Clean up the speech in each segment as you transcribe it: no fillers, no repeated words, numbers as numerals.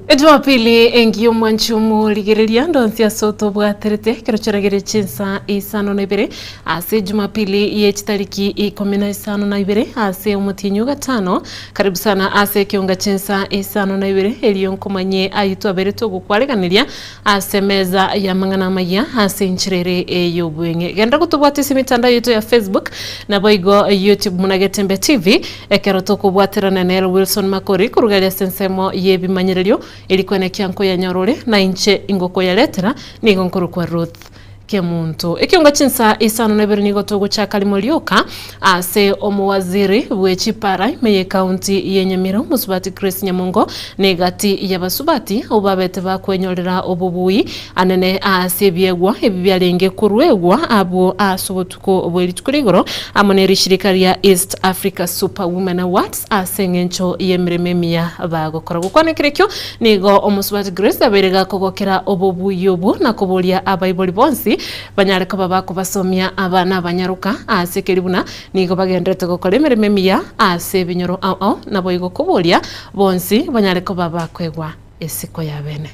Ejumapili engiya omwanchi omorigereria ndonsi ase otobwaterete ekero chiragere chinsa isano na ibere ase ejumapili ye chitariki ikomi na isano na ibere ase omotienyi o gatano karibu sana ase ekeunga chinsa isano na ibere erio nkomanyie ayio twabere togokwareganeria ase emeza y'amang'ana amaya ase enchera ere ey'obweng'e. Genda gotobwata ase emetandao yaito ya Facebook naboigo YouTube buna Getembe TV ekero tokobwaterana nere Wilson Makori koruga aria ase ensemo y'ebimanyererio eri kwenekia nkoyanyora ore na inche ingokoyaretera nigo nkorokwa Ruth Kemunto. Ekeongo chinsa isano na ibere nigo togochaka rimo rioka ase omowaziri bwe chipara ime ye county ye Nyamira omosubati Grace Nyamongo na egati y'abasubati abwo babete bakwenyorera obobui anene ase ebiegwa ebi biarenge koruegwa abwo ase obotuko bwe rituko rigoro amo ne rishirika ria East Africa Super Women Awards ase eng'encho y'emeremo emiya bagokora. Gokwana ekerekio Nigo omosubati Grace abeire gakogokera obobuya obwo na koboria abaibori bonsi banyare koba bakobasomia abana abanyaroka ase ekeri buna nigo bagendererete gokora emeremo emiya ase ebinyoro ao ao naboigo koboria bonsi banyare koba bakoegwa esiko yabene.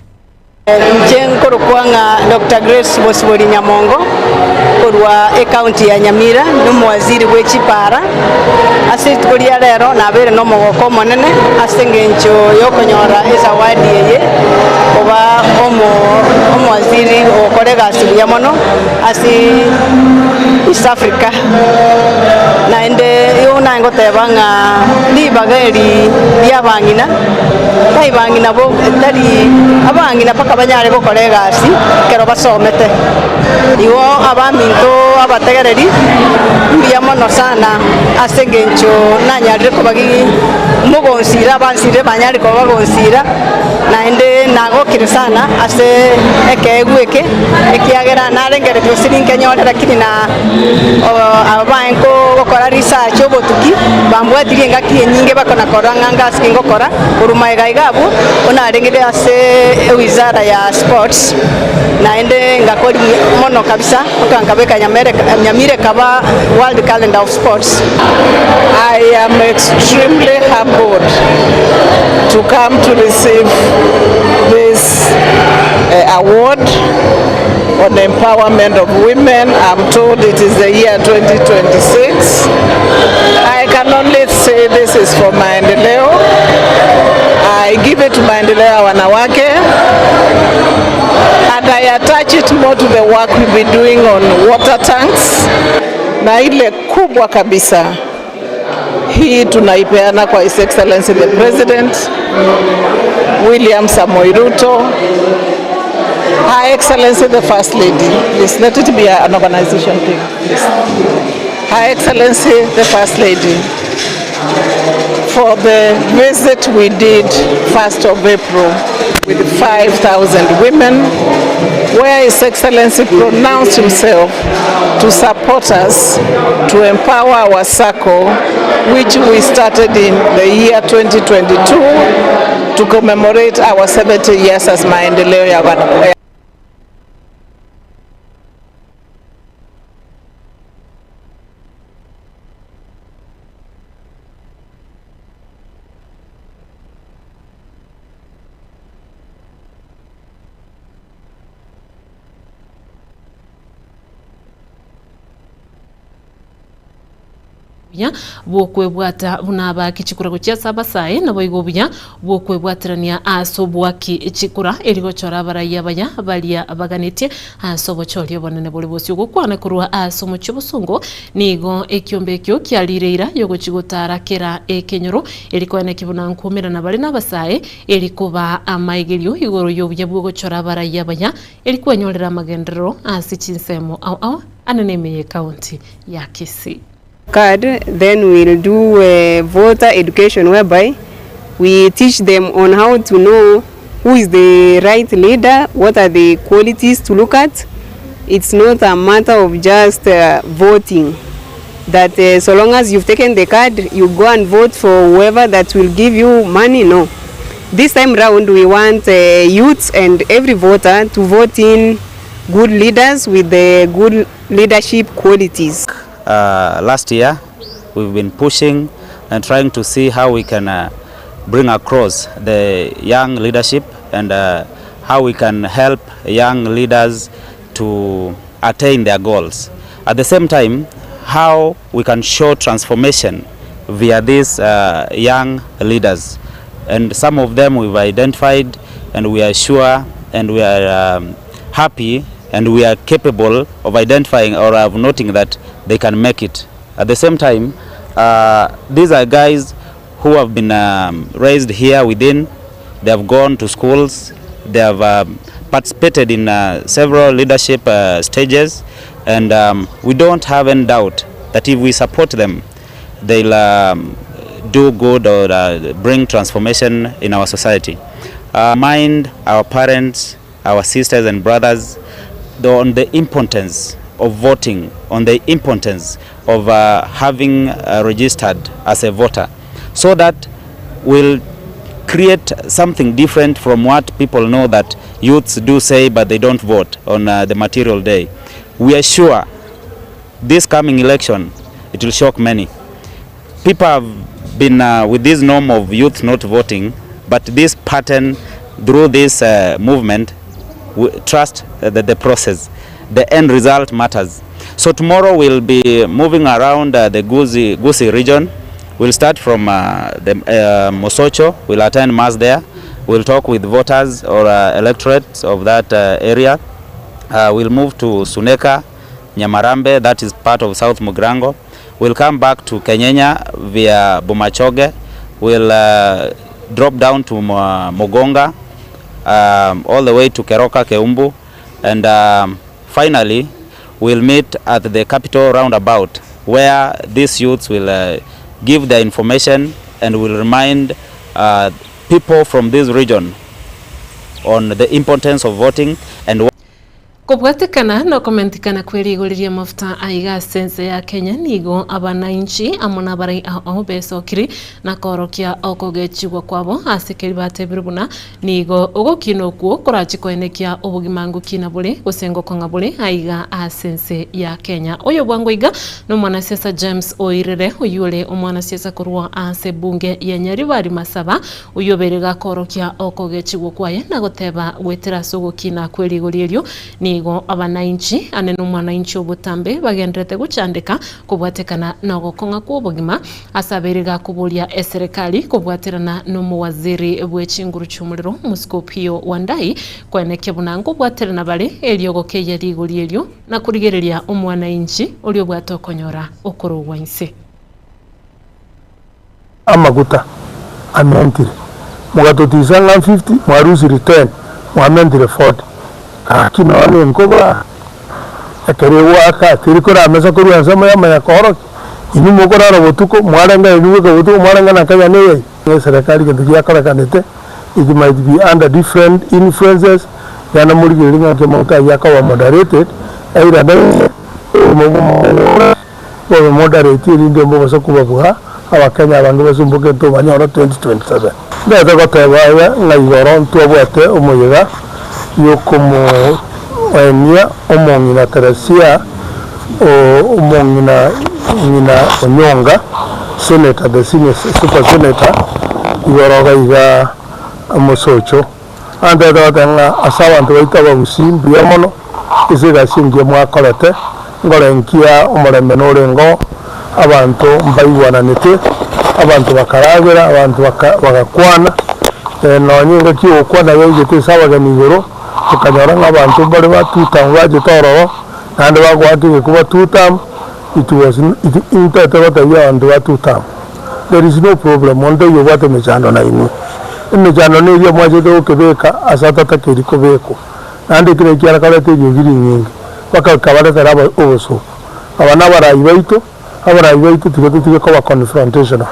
Inche nkorokwa ng'a Doctor Grace Bosibori Nyamongo korwa ecounty ya Nyamira, nomowaziri bwe chipara. Ase rituko ria rero nabeire nomogoko omonene ase engencho yokonyora ezawadi eye koba omo omowaziri ogokora egasi buya mono ase East Africa. Naende igo naye ngoteba ng'a ribaga eri ria abang'ina, tari bang'ina bo tari abang'ina mpaka banyare gokora egasi ekero basomete. Igo abaminto abategereri, mbuya mono sana ase engencho nanyarire koba mogonsira, abansirire banyarire koba bagonsira, naende nagokire sana ase ekeegwa eke, ekiagera narengeretie gose ninkenyore lakini na abaye gokora research obotuki, bambwatirie engaki enyinge bakona korora ng'a ngasi ki ngokora, korwa magega iga abwo, narengire ase ewizara ya sports. Naende ngakori mono kabisa mpaka nkabeka Nyamira ekaba World Calendar of Sports. I am extremely humbled to come to receive this award on empowerment of women. I'm told it is the year 2026. I can only say this is for Maendeleo. I give it to Maendeleo ya wanawake and I attach it more to the work we've been doing on water tanks, na ile kubwa kabisa hii tunaipeana kwa His Excellency the President William Samoei Ruto, Her Excellency the First Lady. Please let it be an organization thing. Please. Her Excellency the First Lady for the visit we did 1st of April with 5,000 women, where His Excellency pronounced himself to support us to empower our circle, which we started in the year 2022 to commemorate our 70 years as Maendeleo ya Wana. Obuya bw'okwebwata buna abaaki chikura gochia ase abasae, naboigo obuya bw'okwebwaterania ase oboaki chikura, erio gochora abarai abaya baria baganetie ase obochori obonene bore bosio. Gokwana korwa ase omochie obosongo, nigo ekiombe ekio kiarire eira y'ogochia gotara kera ekenyoro, erio koenekia buna nkoumerana bare nabasae, erio kobaa amaigerio igoro y'obuya bw'ogochora abarai abaya, erio kwenyorera amagenderero ase chinsemo ao ao ane nime y'ecounty ya Kisii. Card then we'll do a voter education whereby we teach them on how to know who is the right leader, what are the qualities to look at. It's not a matter of just voting that so long as you've taken the card you go and vote for whoever that will give you money, no. This time round we want youths and every voter to vote in good leaders with the good leadership qualities. Last year we've been pushing and trying to see how we can bring across the young leadership and how we can help young leaders to attain their goals. At the same time, how we can show transformation via these young leaders and some of them we've identified and we are sure and we are happy and we are capable of identifying or of noting that they can make it. At the same time, these are guys who have been raised here within, they have gone to schools, they have participated in several leadership stages and we don't have any doubt that if we support them, they'll do good or bring transformation in our society. Mind our parents, our sisters and brothers on the importance of voting, on the importance of having registered as a voter, so that we'll create something different from what people know that youths do say but they don't vote on the material day. We are sure this coming election, it will shock many. People have been with this norm of youth not voting, but this pattern through this movement, we trust the process. The end result matters. So tomorrow we'll be moving around the Gusii region. We'll start from the Mosocho. We'll attend mass there. We'll talk with voters or electorates of that area. We'll move to Suneka, Nyamarambe, that is part of South Mugirango. We'll come back to Kenyenya via Bomachoge. We'll drop down to Mogonga, all the way to Keroka, Keumbu, and finally we'll meet at the capital roundabout where these youths will give their information and will remind people from this region on the importance of voting and Kobwatekana nokomentekana kwe rigori ri'amafuta aiga ase ense ya Kenya nigo abanainchi amo nabarai ao ao besokiri na koorokia okogechigwa kwabo ase keri batebire buna nigo ogokina okwo korachi koenekia obogima ngokina bore gose ngokong'a bore aiga ase ense ya Kenya. Oyo bwango iga nomwanasiasa James Oirere oyio ore omwanasiasa korwa ase ebunge ya Nyaribari Masaba oyio obeire gakorokia okogechigwa kwaye na goteba goetera ase ogokina kwe rigori erio Nigo abanainchi, ane nomwanainchi obotambe, bagendererete gochandeka kobwatekana nogokong'a kw'obogima ase abeire gakoboria eserekari kobwaterana nomowaziri bwe chinguru chi'omorero Muscopio Wandayi koenekia buna nkobwaterana bare erio gokeyia rigori erio na korigereria omwanainchi oria obwate okonyora okorogwa inse. Amaguta amentire, mogatotisa ng'a 50, mwarusire 10, mwamentire 40. Gaki nonya na enkoba ekero egoaka teri koramesa korwa ensemo yamanya koorokia, inwe mokorara botuko, mwarenga inwe goika botuko mwarenga na Kenya neyai. Ng'a eserekari gento giakorekanete, it might be under different influences, yana morigererie ng'a naki amaguta ayio akoba moderated, either naende bobe moderate erinde mbobase kobabua Abakenya abange basumboke ntobanyore 2027. Ndete goteba aya ng'a igoro ntwabwate omoyega yokomoenia omong'ina Teresia omong'ina ng'ina Onyonga, Senator, the senior super senator, igoro iga iga Mosocho. Antete goteba ng'a ase abanto baito abagusii mbuya mono ase egasi engiya mwakorete, ngorenkia omorembe norenge oo, abanto mbaigwananete, abanto bakaragera, abanto bagakwana, nonye engaki y'ogokwana yaigete ase abageni igoro, tokanyora ng'a abanto mbare ba two term bachete ororo, naende bagoaka egekuba two term, it was intete gotebia abanto ba two term. There is no problem, monto oyio obwate emechando nainwe. Emechando neria mwachete gokebeka ase atatakeiri kobekwa, naende ekero ekiara kareta eriogi rinyinge, mpaka ekabaretera aba obosooku. Aba nabarai baito, abarai baito tiga totige koba confrontational.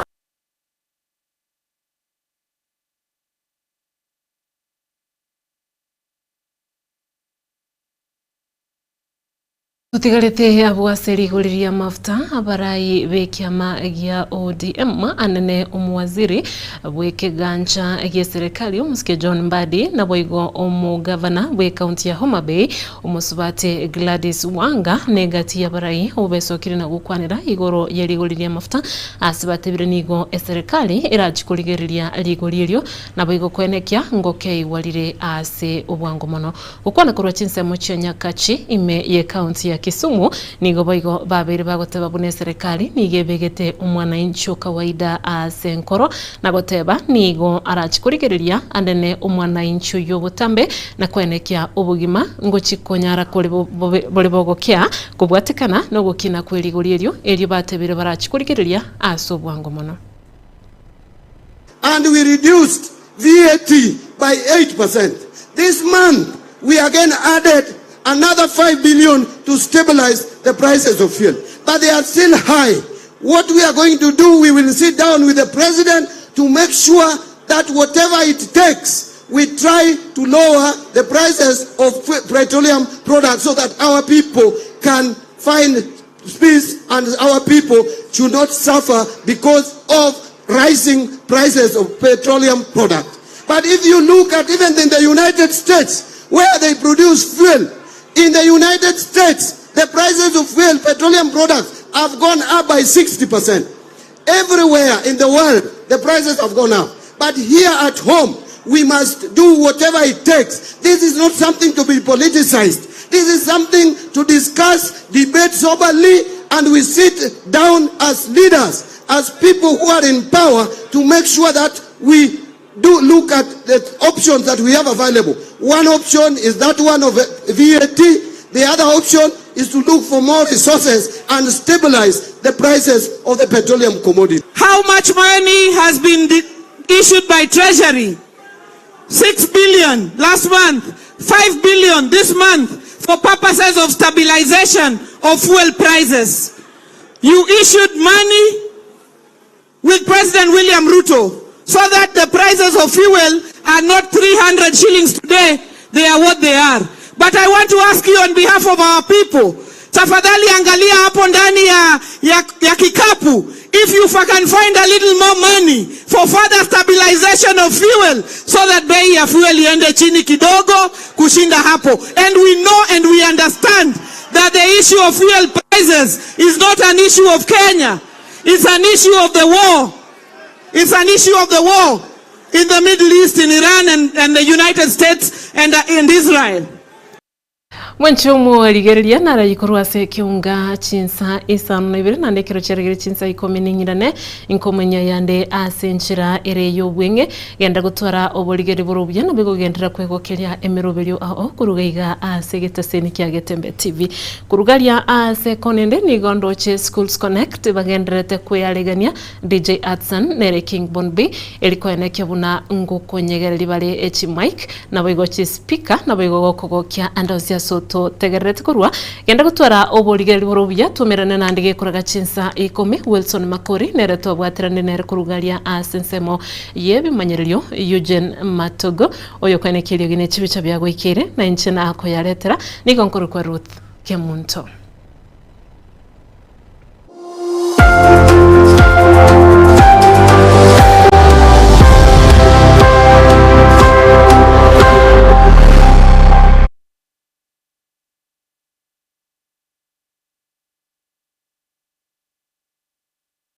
Totigarete abwo ase rigori ri'amafuta, abarai b'ekiama gia ODM, anene omowaziri bw'ekegancha gi'eserekari omosike John Mbadi, naboigo omogavana bw'ekaunti ya Homa Bay omosubati Gladys Wanga negati y'abarai abwo besokire na gokwanera igoro ye rigori ri'amafuta ase batebire nigo eserekari erachi korigereria rigori erio naboigo koenekia ngokeigwa rire ase obwango mono. Gokwana korwa chinsemo chia Nyakachi ime y'ecounty ya Kisumu, nigo boigo babeire bagoteba buna eserekari nigo ebegete omwananchi o kawaida ase enkoro na goteba nigo arachi korigereria anene omwananchi oyio botambe na koenekia obogima ngochi konyara kore bore bogokia kobwatekana nogokina kwerigori erio erio batebire barachi korigereria ase obwango mono. And we reduced VAT by 8%. This month, we again added another 5 billion to stabilize the prices of fuel. But they are still high. What we are going to do, we will sit down with the president to make sure that whatever it takes, we try to lower the prices of petroleum products so that our people can find peace and our people should not suffer because of rising prices of petroleum products. But if you look at even in the United States, where they produce fuel, in the United States, the prices of fuel, petroleum products, have gone up by 60%. Everywhere in the world, the prices have gone up. But here at home, we must do whatever it takes. This is not something to be politicized. This is something to discuss, debate soberly, and we sit down as leaders, as people who are in power, to make sure that we do look at the options that we have available. One option is that one of VAT. The other option is to look for more resources and stabilize the prices of the petroleum commodity. How much money has been issued by Treasury? 6 billion last month, 5 billion this month for purposes of stabilization of fuel prices. You issued money with President William Ruto so that the prices of fuel are not 300 shillings today, they are what they are. But I want to ask you on behalf of our people, tafadhali angalia hapo ndani ya, ya, ya kikapu if you can find a little more money for further stabilization of fuel so that bei ya fuel iende chini kidogo kushinda hapo. And we know and we understand that the issue of fuel prices is not an issue of Kenya. It's an issue of the war. It's an issue of the war in the Middle East, in Iran and, and the United States and, uh, and Israel. Mwanche omorigereria narayi korwa ase ekeunga chinsa isano na ibere naende ekero chiaregire chinsa ikomi na ing'irane inkomenya yande ase enchera ere y'obweng'e genda gotwara oborigeri bore obuya nabo egogenderera kwegokeria emeroberio ao koruga iga ase egetaseni kia Getembe TV. Koruga aria ase ekonende nigo ndoche Schools Connect bagendererete kwearegania DJ Atsan nere King Bon B eri koenekia buna ngokonyegereria bare chimic Naboigo chispeaker, naboigo gokogokia ande onsi ase ototegererete korwa. Genda gotwara oborigereria bore obuya, twaumerane naende gekoraga chinsa ikomi. Wilson Makori nere twabwaterane nere korugaria ase ensemo y'ebimanyererio. Eugene Matogo, oyokoenekia eriogi ne chibicha biagoikeire, na inche nakoyaretera, nigo nkorokwa Ruth Kemunto.